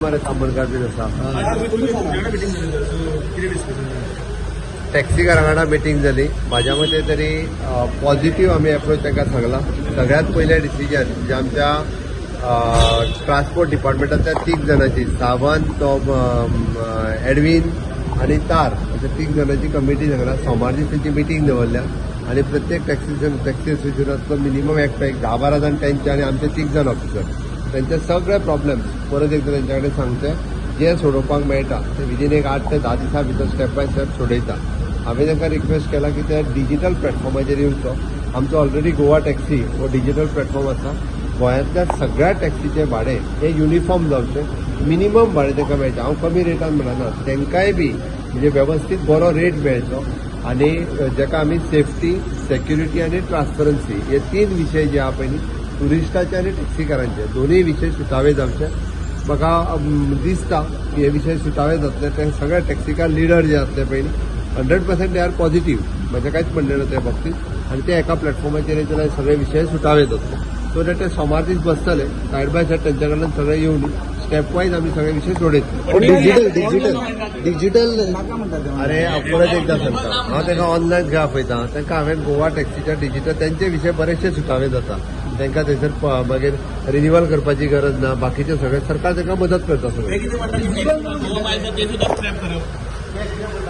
मरे तांबणकार बीन आसा. टॅक्सीकारां वांगडा मिटींग जाली. म्हाज्या मते तरी पॉझिटिव्ह आमी एप्रोच तांकां सांगला. सगळ्यात पयलें डिसिजन जे आमच्या ट्रान्सपोर्ट डिपार्टमेंटांतल्या तीग जाणांची, सावंत, तो एडवीन आनी तार, अशा तीग जाणांची कमिटी सांगला. सोमार दीस तेंची मिटींग दवरल्या आनी प्रत्येक टॅक्सी एसोसिएशनांतलो मिनिमम एकटो, एक 10-12 जाण तेंचे आनी आमचे तीग जाण ऑफिसर, तेंचे सगळे प्रॉब्लेम्स परत एकदां तेंच्या कडेन सांगचे. जे सोडोवपाक मेळटा ते विदीन एक 8 ते 10 दिसां भितर स्टेप बाय स्टेप सोडयता. हांवें तांकां रिक्वेस्ट केला की ते डिजिटल प्लॅटफॉर्माचेर येवचो. आमचो ऑलरेडी गोवा टॅक्सी हो डिजिटल प्लॅटफॉर्म आसा. गोंयांतल्या सगळ्या टॅक्सीचे भाडें हे युनिफॉर्म जावचें, मिनिमम भाडें तांकां मेळचें. हांव कमी रेटान म्हणना, तांकांय बी म्हणजे वेवस्थीत बरो रेट मेळचो आनी जेका आमी सेफ्टी, सेक्युरिटी आनी ट्रान्सपरन्सी हे तीन विशय जे आहा पळय न्ही, टुरिस्टाचे आनी टॅक्सीकारांचे दोनूय विशय सुटावे जावचे. म्हाका दिसता की हे विशय सुटावे जातले. ते सगळे टॅक्सीकार लिडर जे आसले पळय न्ही, 100% they are positive. म्हजें कांयच म्हणणें ना त्या बाबतीत आनी ते एका प्लॅटफॉर्माचेर येतले जाल्यार सगळे विशय सुटावे जातले. सो that ते सोमार दीस बसतले, सायड बाय सायड तेंच्या कडल्यान सगळे येवन स्टेप वायज आमी सगळे विशय सोडयतले. Digital digital digital. अरे, हांव परत एकदां सांगता, हांव तांकां ऑनलायन खंय आपयता तांकां. हांवें गोवा टॅक्सीच्या डिजिटल तेंचे विशय बरेचशे सुटावे जाता. तांकां थंयसर मागीर रिन्युअल करपाची गरज ना. बाकीचे सगळे सरकार तांकां मदत करता सगळें. ते कितें म्हणटा की गोवा बायल्स ते सुद्दां स्क्रॅप करप.